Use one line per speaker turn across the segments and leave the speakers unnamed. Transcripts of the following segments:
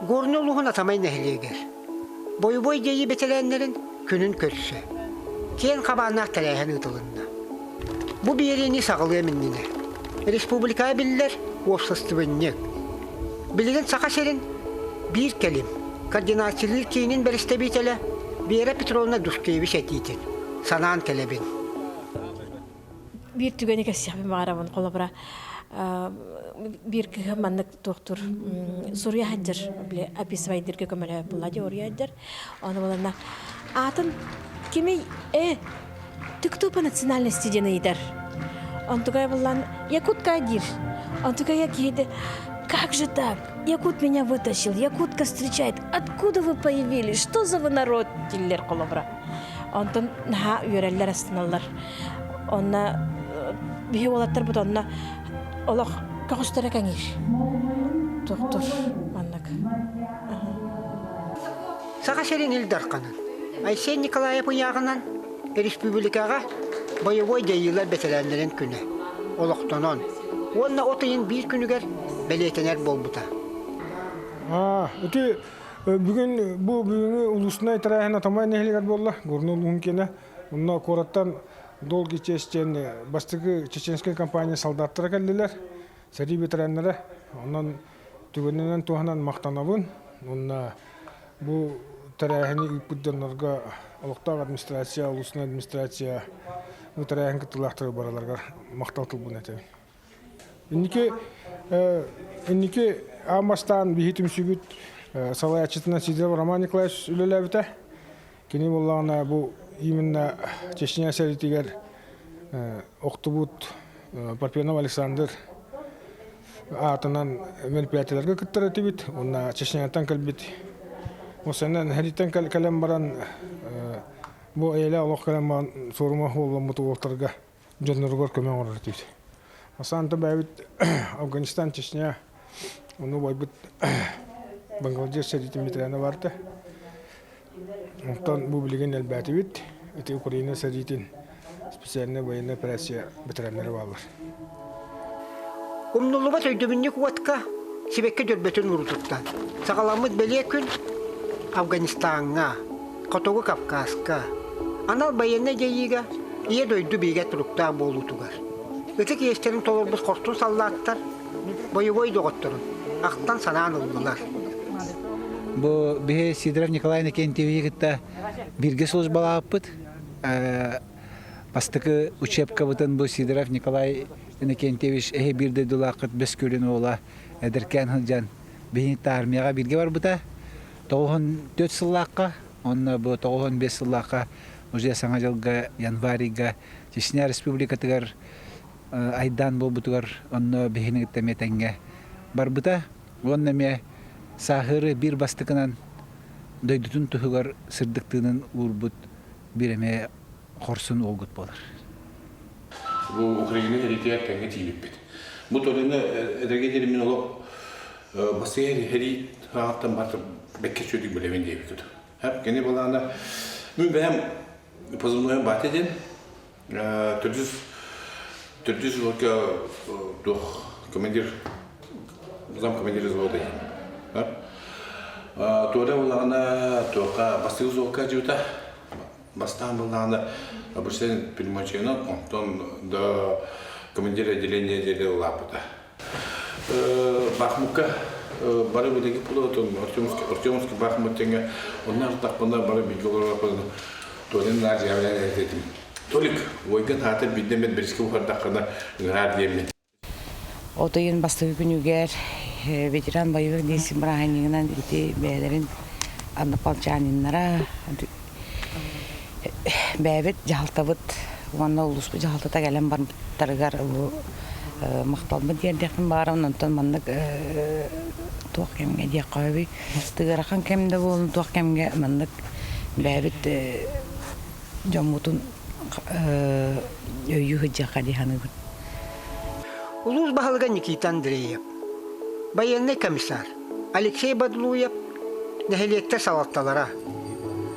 Горнай улууһун Атамай нэһилиэгэр бойобуой дьайыы бэтэрээннэрин күнүн көрсө киэҥ хабааннаах тэрээһин ыытылынна. Бу биэриини саҕалыам иннинэ республикаҕа биллэр уопсастыбанньык, билигин Саха сирин биир кэлим координациялыыр киинин бэрэстэбиитэлэ Вера Петровна Душкевич этиитин санаан кэлэбин.
Биир түгэни кэпсиэхпин баҕарабын. Холобура, биир кыыһым маннык туохтур суруйа сылдьар, били описывайдырга көмөлөһө буолла дии уруйа сылдьар. Ону буланна аатын кимий ты кто по национальности диэн ыйытар. Онтугай буллан якутка диир. Онтугай киһи как же так? Якут меня вытащил, якутка встречает. Откуда вы появились? Что за вы народ? дииллэр холобура. Онтон наһаа үөрэллэр, астыналлар. Онно биһи уолаттарбыт онно олох көҕүстэрэ кэҥиир. Туохтур маннык.
Саха сирин Ил Дарханын Айсен Николаев ыйааҕынан республикаҕа бойобуой дьайыылар бэтэрээннэрин күнэ олохтонон уонна от ыйын биир күнүгэр бэлиэтэнэр буолбута.
Ити бүгүн бу бүгүҥҥү улуустунай тэрээһин Атамай нэһилиэгэр буолла, Горнай улууһун киэнэ. Онно куораттан Долгий честь диэн бастакы чеченскэй компания солдаттара кэллилэр, сэрии ветераннара. Онон түгэнинэн туһанан махтанабын. Уонна бу тэрээһини ыыппыт дьоннорго олохтоох администрация, улуустунай администрация бу тэрээһин кыттыылаахтары барыларыгар махтал тылбын этэбин. Инники инники аан бастаан биһи түмсүүбүт салайааччытынан Сидоров Роман Николаевич үлэлээбитэ. Кини буоллаҕына бу именно Чечня сэриитигэр охтубут Парфенов Александр аатынан мероприятиеларга кыттар этибит. Уонна Чечняттан кэлбит. Осеннен сэрииттэн кэлэн баран бу эйэлээх олох кэлэн баран суорума уолламмыт уолтарга дьонноругар көмө оҥорор этибит. Асаанта бэйэбит Афганистан, Чечня, ону убайбыт Бангладеш сэриитин ветерана барда. Онтон бу билигин элбээтибит. Ити Украина сэриитин специальная военная операция ветераннара бааллар.
Умнуллубат өйдөбүнньүк уотка сибэкки дьөрбөтүн урутуттан саҕаламмыт бэлиэ күн Афганистаҥҥа, Хотугу Кавказка анал байыаннай дьайыыга Ийэ дойду бигэ туруктаах буолуутугар ытык иэстэрин толорбут хорсун саллааттар бойобуой доҕотторун ахтан-санаан ыллылар.
Бу биһи Сидоров Николай Иннокентьевиһи кытта бииргэ службалаабыппыт. Бастакы учебкабытын бу Сидоров Николай Иннокентьевич эһи биир дойдулааххыт Бэскүөлүн уола эдэркээн сылдьан биһини армияҕа бииргэ барбыта. 94 сыллаахха, онно бу 95 сыллаахха уже Саҥа дьылга январьга Чечня Республикатыгар айдаан буолбутугар онно биһини кытта эмиэ тэҥҥэ барбыта. Уонна эмиэ сааһыары биир бастакынан дойдутун туһугар сырдык тыынын уурбут биир эмиэ хорсун уолгут буолар.
Бу Украина сэриитигэр тэҥҥэ тиийбиппит. Бу Торино эдэргэ диэри мин олох бастакы сэрии саҕаттан барыта бэккэ үчүгэйдик билэбин диэбит. Кини былаана мин бэйэм позывнойум Батя диэн төрдүс төрдүс взводка туох командир зам командир взвода диэн. Туора буллаҕына туохха бастакы взводка дьута Бастаан былаана обычно пневмоченан, онтон да командир отделения диэри улааппыта. Бахмукка бары билиги пулотун Артемовский Бахмут тэҥэ онно артахпына бары бииргэ олорорпун Толин наар дьиэбинэн этим. Толик, уойгын хаатыр биирдэ эмит бирискэ ухардаххына ыҥыраар диэммин.
От ыйын бастакы күнүгэр ветеран боевых действий бырааһынньыгынан ити бэйэлэрин однополчаниннара бэйэбит дьаһалтабыт уонна улууспут дьаһалтата кэлэн барбыттарыгар махталбын тиэрдиэхпин баҕарабын. Онтон маннык туох кэмҥэ диэххэ сөбүй ыарахан кэм да буоллун туох кэмҥэ маннык бэйэбит дьоммутун өйүү сылдьыахха дии саныыбын.
Улуус баһылыга Никита Андреев, байыаннай комиссар Алексей Бадлуев нэһилиэктэр салалталара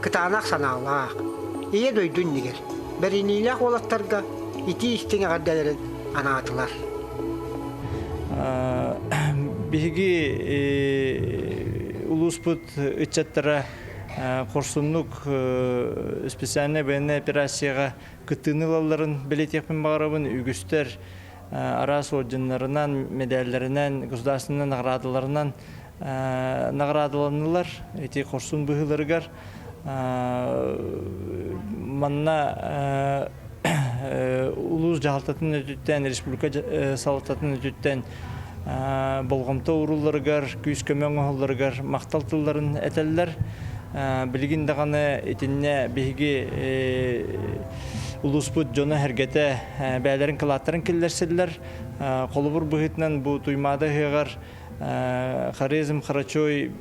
кытаанах санаалаах, Ийэ дойду иннигэр бэриниилээх уолаттарга итии-истиҥ эҕэрдэлэрин анаатылар.
Биһиги улууспут ыччаттара хорсуннук специальнай военнай операцияҕа кыттыыны ылалларын бэлиэтиэхпин баҕарабын. Үгүстэр араас орденнарынан, медаллэринэн, государственнай наҕараадаларынан наҕараадаланнылар. Ити хорсун быһыыларыгар манна улуус дьаһалтатын өттүттэн, республика салалтатын өттүттэн болҕомто уурулларыгар, күүс-көмө оҥоһулларыгар махтал тылларын этэллэр. Билигин даҕаны итиннэ биһиги улууспут дьоно-сэргэтэ бэйэлэрин кылааттарын киллэрсэллэр. Холобур быһыытынан бу Туймаада ыһыаҕар Хорезм Харачой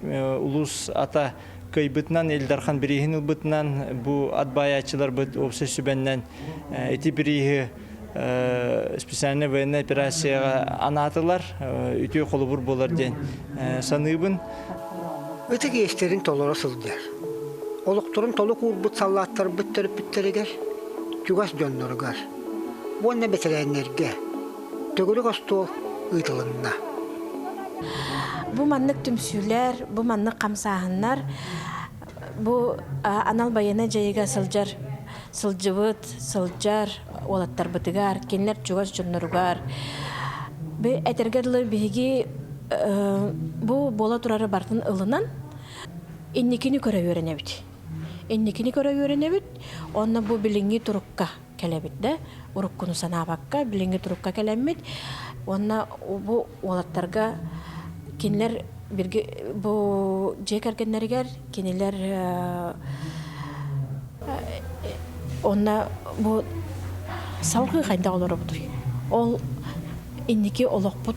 улуус ата кыайбытынан, Ил Дархан бирииһин ылбытынан бу ат баайааччыларбыт уопсай сүбэннэн ити бирииһи специальнай военнай операцияҕа анаатылар. Үтүө холобур буолар диэн саныыбын.
Ытык иэстэрин толоро сылдьар. Олохторун толук уурбут саллааттарбыт төрөппүттэригэр, чугас дьонноругар уонна бэтэрээннэргэ төгүрүк остуол ыытылынна.
Бу маннык түмсүүлэр, бу маннык хамсааһыннар бу анал байыаннай дьайыыга сылдьар сылдьыбыт, сылдьар уолаттарбытыгар, кинилэр чугас дьонноругар бу этэргэ дылы биһиги бу буола турары барытын ылынан инникини көрө үөрэнэбит. Инникини көрө үөрэнэбит уонна бу билиҥҥи турукка кэлэбит да уруккуну санаабакка билиҥҥи турукка кэлэммит уонна бу уолаттарга кинилэр бирги бу дьиэ кэргэннэригэр кинилэр онно бу салгыы хайдах олоробутуй ол инники олохпут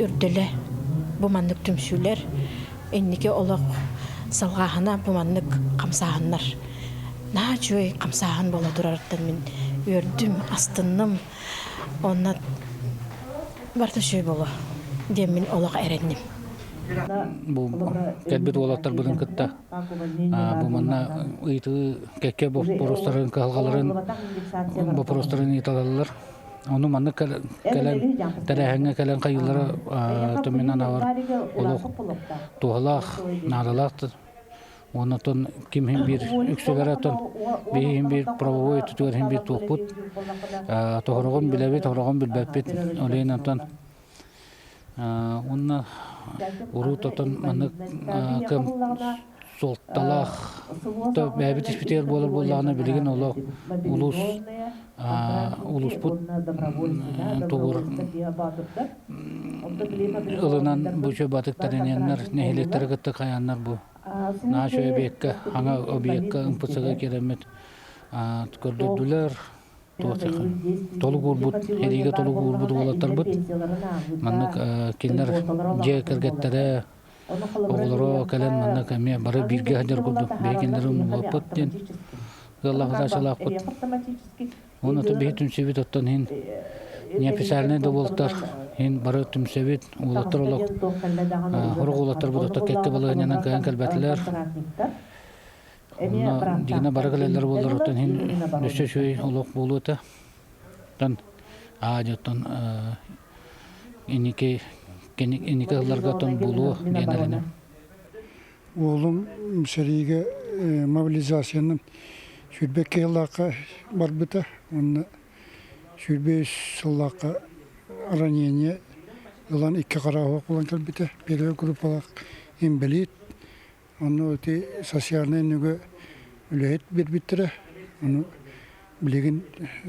үрдэлэ бу маннык түмсүүлэр инники олох салҕааһына бу маннык хамсааһыннар наһаа үчүгэй хамсааһын буола турарыттан мин үөрдүм, астынным. Онно барыта үчүгэй буолуо диэн мин олох эрэнним.
Бу кэлбит уолаттарбытын кытта бу манна ыйытыы кэккэ боппуруостарын, кыһалҕаларын боппуруостарын ыйыталаллар. Ону маннык кэлэн тэрээһиҥҥэ кэлэн хайыылара түмүнэн аҕар олох туһалаах, наадалаах Уонна оттон ким иһин биир үксүлэрэ оттон биһи иһин биир правовой өттүтүгэр иһин биир туохпут тоһороҕун билэбит, хороҕун билбэппит. Ол иһин оттон уонна уруут оттон маннык кэм суолталаах то бэйэбит испитигэр буолар буоллаҕына билигин олох улуус улууспут тугур ылынан бу батык тэринэннэр нэһилиэктэри кытта хайааннар бу Наша объекка, аңа объекка МПЦга киирэммит көрдөрдүлэр. Толук уурбут, эриигэ толук уурбут уолаттарбыт. Маннык кинилэр дьиэ кэргэттэрэ, оҕолоро кэлэн маннык эмиэ бары бииргэ сылдьар курдук биһи кинилэри умнубаппыт диэн ыаллаах-даачалаахпыт. Уонна биһи түмсүүбүт оттон иһин неофициальнай да буолтар иһин бары түмсэбит уолаттар олох хорук уолаттарбыт ото кэккэ балаһыанньанан кыайан кэлбэтилэр. Онно дигинэ бары кэлэллэр буоллар оттон иһин өссө үчүгэй олох буолуо этэ. Оттон аа оттон инники инники сылларга оттон буолуо диэн эрэнэм.
Уолум сэриигэ мобилизациянан 22 сыллаахха барбыта уонна 23 сыллаахха ранение ылан икки хараҕа булан кэлбитэ. Первый группалаах инбэлиит. Онно ити социальнай нүгэ үлэһит биэрбиттэрэ. Ону билигин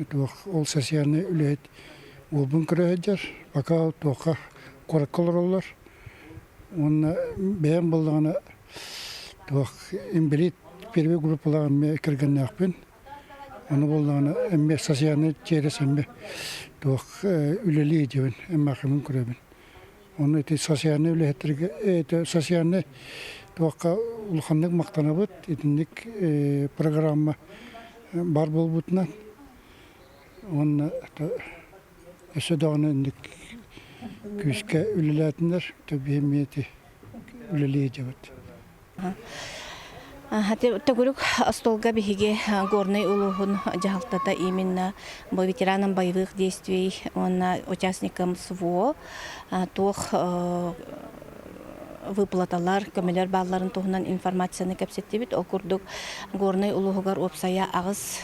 туох ол социальнай үлэһит уолбун көрө сылдьар. Пока туохха куоракка олороллор. Уонна бэйэм буоллаҕына туох инбэлиит первый группалаах эмиэ кэргэннээхпин. Ону буоллаҕына эмиэ социальнай через эмиэ туох үлэлии диэбин эмээхимин көрөбүн. Ону ити социальнай үлэһиттэргэ это социальнай туохха улаханнык махтанабыт. Итинник программа бар буолбутунан уонна Өссө даҕаны инник күүскэ үлэлээтиннэр, төбүһэмиэ ити үлэлиэ дьабыт.
Төгүрүк остуолга биһиги Горнай улууһун дьаһалтата именно бу ветеранам боевых действий уонна участникам СВО туох выплаталар, көмөлөр баалларын туһунан информацияны кэпсэттибит. Ол курдук Горнай улууһугар уопсайа аҕыс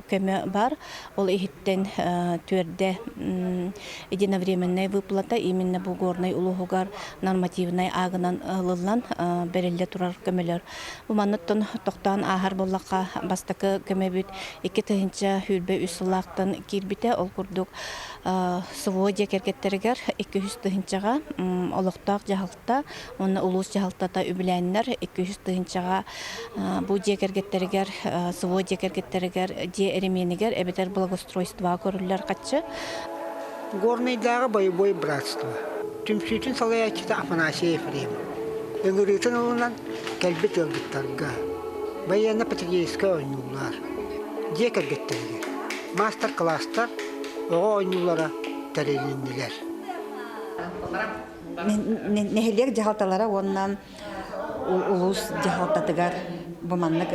көмө бар. Ол иһиттэн түөрдэ единовременная выплата именно бу Горнай улууһугар нормативнай аагынан ылыллан бэриллэ турар көмөлөр. Бу манныттан тохтоон ааһар буоллахха, бастакы көмөбүт 2023 сыллаахтан киирбитэ. Ол курдук СВО дьиэ кэргэттэригэр 200 тыһыынчаҕа олохтоох дьаһалта уонна улуус дьаһалтата үбүлээннэр 200 тыһыынчаҕа бу дьиэ кэргэттэригэр СВО дьиэ кэргэттэригэр дьиэ эремиэнигэр эбэтэр благоустройствоҕа көрүллэр харчы.
Горнайдааҕы боевой братство түмсүүтүн салайааччыта Афанасий Ефремов ыҥырыытын ылынан кэлбит ыалдьыттарга байыаннай-патриотическай оонньуулар, дьиэ кэргэттэригэр маастар-кылаастар, оҕо оонньуулара тэрилиннилэр.
Нэһилиэк дьаһалталара уонна улуус дьаһалтатыгар бу маннык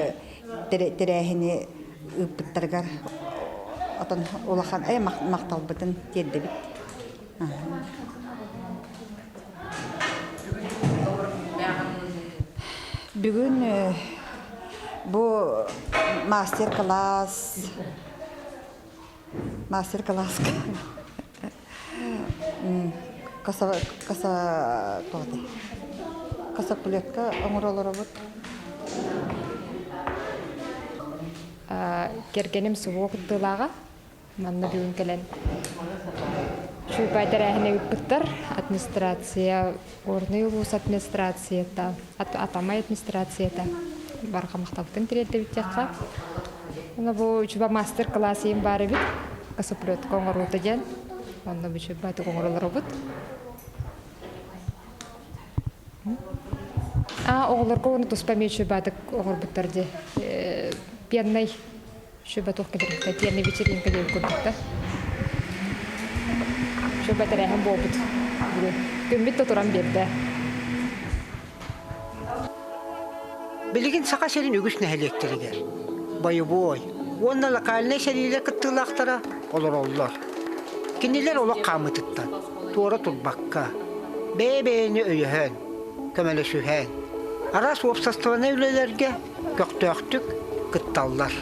тэрээһини ыыппыттарыгар отон улахан махталбытын тиэрдэбит. Бүгүн бу мастер-класс мастер-класска каса каса касаплетка оҥоро олоробут.
Кэргэним СВО кыттыылааҕа. Манна бүгүн кэлэн чуупай тэрээһини ыыппыттар. Администрация, Горный улуус администрацията, Атамай администрацията барҕа махталбытын тириэрдэбит диэххэ. Уонна бу үчүбэ мастер-класс иһин баар эбит. Косоплетка оҥоруута диэн. Онно үчүбэ оҥоролоробут. А оҕолорго уонна туспа эмиэ үчүбэ оҥорбуттар дии. Пеннай Шөбө туох кэлэрбитэ пенный вечеринка диэн курдук да. Шөбө тэрээһин буолбут. Бүгүн күммүт да туран биэрдэ.
Билигин Саха сирин үгүс нэһилиэктэригэр бойобуой уонна локальнай сэриилэр кыттыылаахтара олороллор. Кинилэр олох хаамыытыттан туора турбакка, бэйэ-бэйэни өйөһөн, көмөлөсүһэн, араас уопсастыбаннай үлэлэргэ көхтөөхтүк кытталлар.